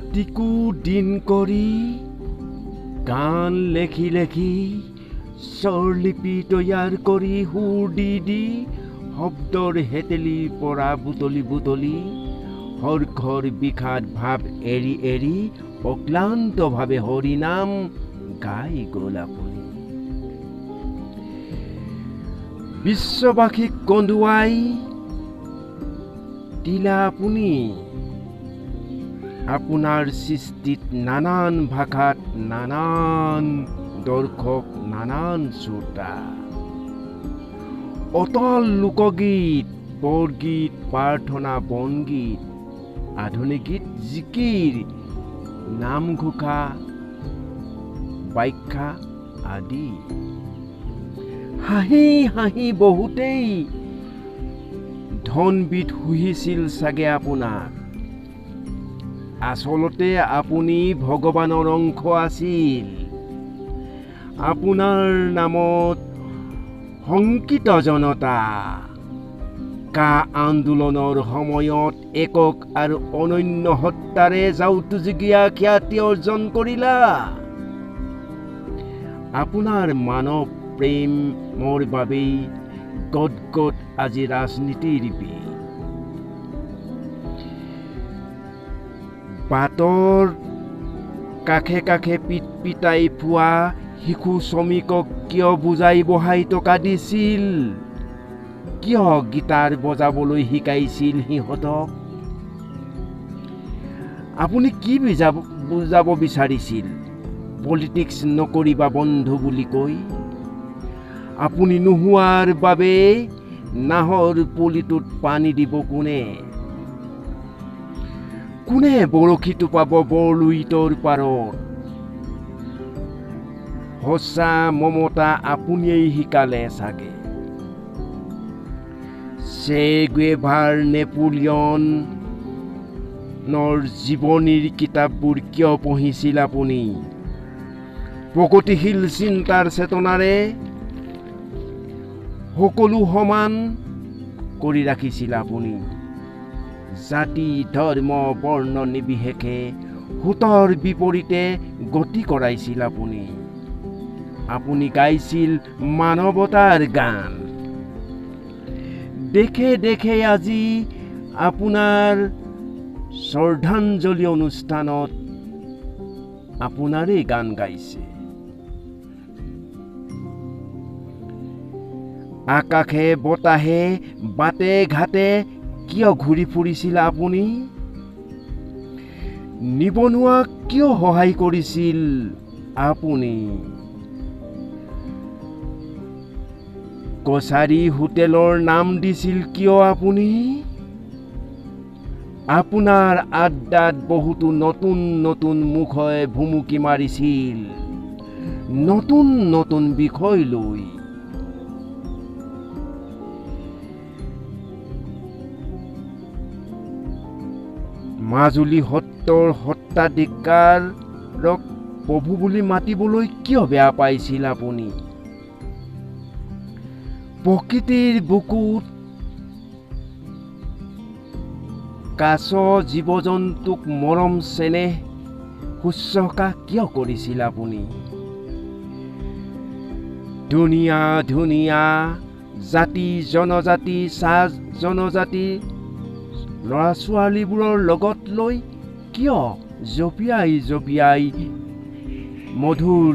ৰাতিকো দিন কৰি গান লেখি লেখি স্বৰলিপি তৈয়াৰ কৰি সুৰ দি দি শব্দৰ হেতেলিৰ পৰা বুটলি বুটলি হৰ্ষৰ বিষাদ ভাৱ এৰি এৰি অক্লান্তভাৱে হৰিনাম গাই গ'ল আপুনি। বিশ্ববাসীক কন্দুৱাই দিলা আপুনি। আপোনাৰ সৃষ্টিত নানান ভাষাত নানান দৰ্শক নানান শ্ৰোতা। অটল লোকগীত, বৰগীত, প্ৰাৰ্থনা, বনগীত, আধুনিক গীত, জিকিৰ, নামঘোষা, ব্যাখ্যা আদি। হাঁহি হাঁহি বহুতেই ধনবিধ শুহিছিল চাগে আপোনাক। আচলতে আপুনি ভগৱানৰ অংশ আছিল। আপোনাৰ নামত শংকিত জনতা। কা আন্দোলনৰ সময়ত একক আৰু অনন্য সত্তাৰে যাউতযুগীয়া খ্যাতি অৰ্জন কৰিলা। আপোনাৰ মানৱ প্ৰেমৰ বাবেই গদগদ আজি ৰাজনীতিৰ বীৰ। বাটৰ কাষে কাষে পিট পিটাই ফুৱা শিশু শ্ৰমিকক কিয় বুজাই বহাই টকা দিছিল? কিয় গীটাৰ বজাবলৈ শিকাইছিল সিহঁতক? আপুনি কি বুজাব বিচাৰিছিল পলিটিক্স নকৰিবা বন্ধু বুলি কৈ? আপুনি নোহোৱাৰ বাবে নাহৰ পুলিটোত পানী দিব কোনে? কোনে বৰশী টোপাব বৰলুইতৰ পাৰত? সঁচা মমতা আপুনিয়েই শিকালে চাগে। চে গুৱেভাৰ, নেপোলিয়নৰ জীৱনীৰ কিতাপবোৰ কিয় পঢ়িছিল আপুনি? প্ৰগতিশীল চিন্তাৰ চেতনাৰে সকলো সমান কৰি ৰাখিছিল আপুনি। জাতি, ধৰ্ম, বৰ্ণ নিৰ্বিশেষে সোঁতৰ বিপৰীতে গতি কৰাইছিল আপুনি। আপুনি গাইছিল মানৱতাৰ গান। দেশে দেশে আজি আপোনাৰ শ্ৰদ্ধাঞ্জলি অনুষ্ঠানত আপোনাৰেই গান গাইছে। আকাশে বতাহে বাটে ঘাটে কিয় ঘূৰি ফুৰিছিল আপুনি? নিবনুৱাক কিয় সহায় কৰিছিল আপুনি? কছাৰী হোটেলৰ নাম দিছিল কিয় আপুনি? আপোনাৰ আড্ডাত বহুতো নতুন নতুন মুখে ভুমুকি মাৰিছিল নতুন নতুন বিষয় লৈ। মাজুলী সত্ৰৰ সত্ৰাধিকাৰক প্ৰভু বুলি মাতিবলৈ কিয় বেয়া পাইছিল আপুনি? প্ৰকৃতিৰ বুকুত কাছ জীৱ জন্তুক মৰম চেনেহ শুশ্ৰূষা কিয় কৰিছিল আপুনি? ধুনীয়া ধুনীয়া জাতি জনজাতি চাহ জনজাতি ল'ৰা ছোৱালীবোৰৰ লগত লৈ কিয় জঁপিয়াই জঁপিয়াই মধুৰ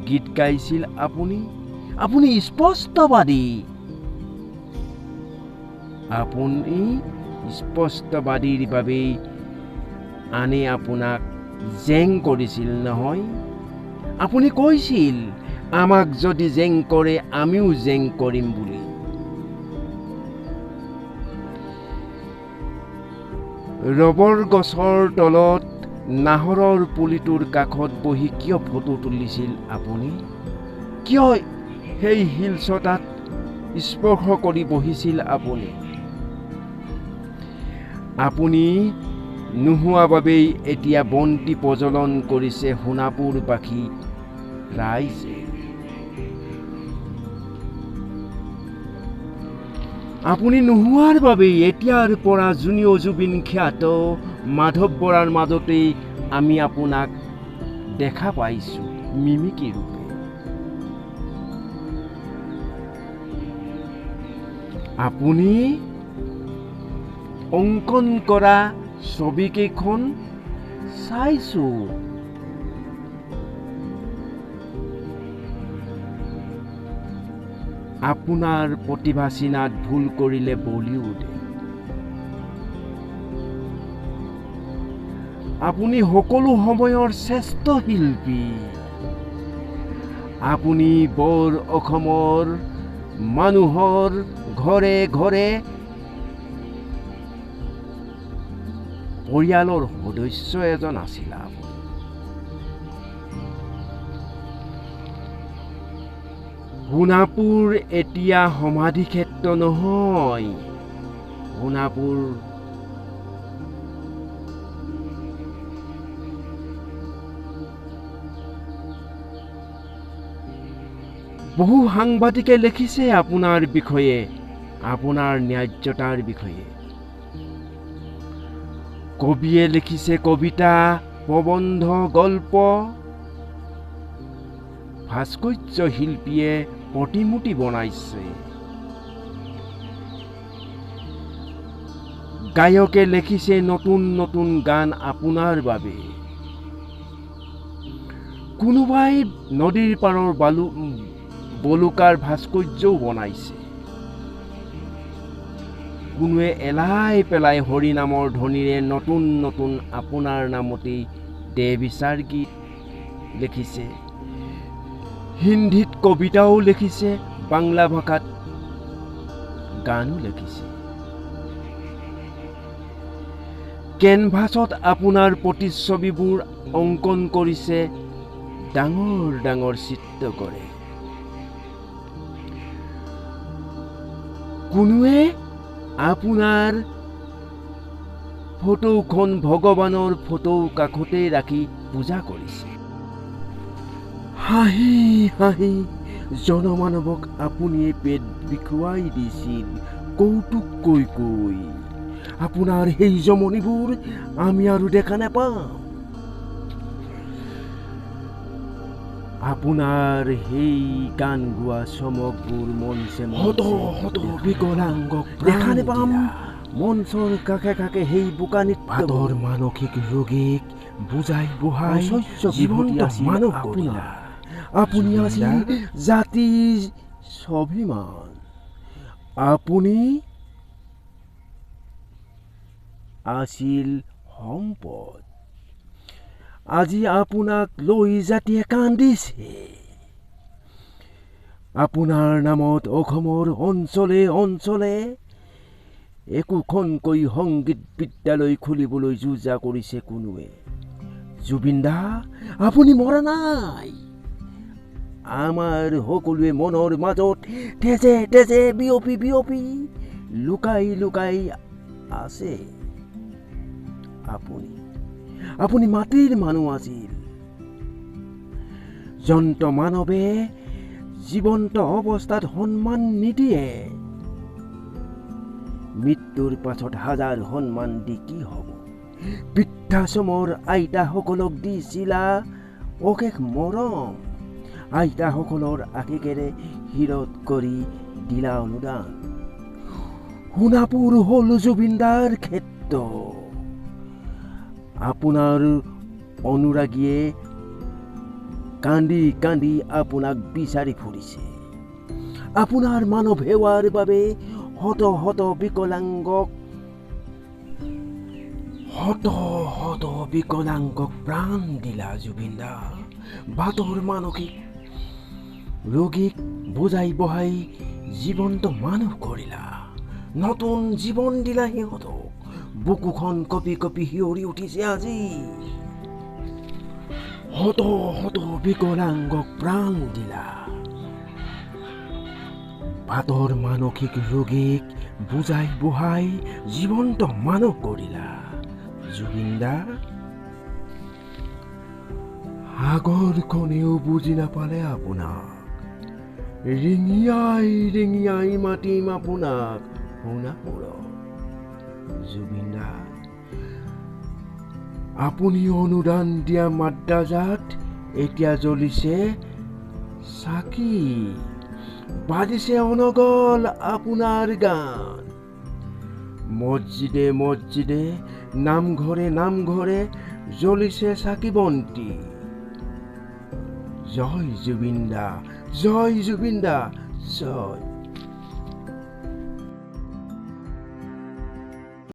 গীত গাইছিল আপুনি? আপুনি স্পষ্টবাদী। আপুনি স্পষ্টবাদীৰ বাবেই আনে আপোনাক জেং কৰিছিল নহয়? আপুনি কৈছিল আমাক যদি জেং কৰে আমিও জেং কৰিম বুলি। ৰবৰ গছৰ তলত নাহৰৰ পুলিটোৰ কাষত বহি কিয় ফটো তুলিছিল আপুনি? কিয় সেই শিলচটাত স্পৰ্শ কৰি বহিছিল আপুনি? আপুনি নোহোৱা বাবেই এতিয়া বন্তি প্ৰজ্বলন কৰিছে সোণাপুৰবাসী ৰাইজে। আপুনি নোহোৱাৰ বাবেই এতিয়াৰ পৰা জুনিয়ৰ জুবিন খ্যাত মাধৱ বৰাৰ মাজতেই আমি আপোনাক দেখা পাইছোঁ মিমিকি ৰূপে। আপুনি অংকন কৰা ছবিকেইখন চাইছোঁ। আপোনাৰ প্ৰতিভা চিনাত ভুল কৰিলে বলিউডে। আপুনি সকলো সময়ৰ শ্ৰেষ্ঠ শিল্পী। আপুনি বৰ অসমৰ মানুহৰ ঘৰে ঘৰে পৰিয়ালৰ সদস্য এজন আছিল আপুনি। সোণাপুৰ এতিয়া সমাধি ক্ষেত্ৰ নহয়। সোণাপুৰ বহু সাংবাদিকে লিখিছে আপোনাৰ বিষয়ে, আপোনাৰ ন্যায্যতাৰ বিষয়ে। কবিয়ে লিখিছে কবিতা, প্ৰবন্ধ, গল্প। ভাস্কৰ্য শিল্পীয়ে প্ৰতিমূৰ্তি বনাইছে। গায়কে লিখিছে নতুন নতুন গান আপোনাৰ বাবে। কোনোবাই নদীৰ পাৰৰ বলুকাৰ ভাস্কৰ্যও বনাইছে। কোনোৱে এলাই পেলাই হৰি নামৰ ধ্বনিৰে নতুন নতুন আপোনাৰ নামতেই দেহবিচাৰ গীত লিখিছে। হিন্দীত কবিতাও লিখিছে, বাংলা ভাষাত গানো লিখিছে। কেনভাছত আপোনাৰ প্ৰতিচ্ছবিবোৰ অংকন কৰিছে ডাঙৰ ডাঙৰ চিত্ৰকৰে। কোনোৱে আপোনাৰ ফটোখন ভগৱানৰ ফটো কাষতে ৰাখি পূজা কৰিছে। হাঁহি হাঁহি জনমানৱক আপুনিয়ে পেট বিষুৱাই দিছিল কৌতুক কৈ কৈ। আপোনাৰ সেই জমনিবোৰ আমি আৰু দেখা নাপাওঁ। আপোনাৰ সেই গান গোৱা চমকবোৰ মঞ্চে শত শত বিকলাংগক দেখা নাপাম। মঞ্চৰ কাষে কাষে সেই বোকানিত ভাতৰ মানসিক ৰোগীক বুজাই বহাই জীৱন্ত মানৱ কৰিলা। আপুনি আছিল জাতিৰ স্বাভিমান। আপুনি আছিল সম্পদ। আজি আপোনাক লৈ জাতিয়ে কান্দিছে। আপোনাৰ নামত অসমৰ অঞ্চলে অঞ্চলে একোখনকৈ সংগীত বিদ্যালয় খুলিবলৈ যো-জা কৰিছে কোনোৱে। জুবিন দা, আপুনি মৰা নাই। আমাৰ সকলোৱে মনৰ মাজত তেজে তেজে বিয়পি বিয়পি লুকাই লুকাই আছে আপুনি। আপুনি মাটিৰ মানুহ আছিল। জন্ত মানৱে জীৱন্ত অৱস্থাত সন্মান নিদিয়ে। মৃত্যুৰ পাছত হাজাৰ সন্মান দি কি হ'ব? বৃদ্ধাশ্ৰমৰ আইতাসকলক দিছিলা অশেষ মৰম। আইতাসকলৰ আশীষেৰে শিৰত কৰি দিলা অনুদান। সোণাপুৰ হ'ল জুবিনদাৰ ক্ষেত্ৰ। আপোনাৰ অনুৰাগীয়ে কান্দি কান্দি আপোনাক বিচাৰি ফুৰিছে। আপোনাৰ মানৱ সেৱাৰ বাবে শত শত বিকলাংগক শত শত বিকলাংগক প্ৰাণ দিলা জুবিন দা। বাটৰ মানসিক ৰোগীক বুজাই বহাই জীৱন্ত মানুহ কৰিলা। নতুন জীৱন দিলা সিহঁতক। বুকুখন কঁপি কঁপি শিয়ৰি উঠিছে আজি। শত শত বিকলাংগক প্ৰাণ দিলা। বাটৰ মানসিক ৰোগীক বুজাই বহাই জীৱন্ত মানুহ কৰিলা জুবিন দা। সাগৰখনেও বুজি নাপালে আপোনাক। ৰিঙিয়াই ৰিঙিয়াই মাতিম আপোনাক সোণাপুৰত জুবিন দা। আপুনি অনুদান দিয়া মাদ্ৰাজাত এতিয়া জ্বলিছে চাকি, বাজিছে অনগল আপোনাৰ গান। মছজিদে মছজিদে, নামঘৰে নামঘৰে জ্বলিছে চাকি বন্তি। জয় জুবিন দা, জয় জুবিন দা, জয়।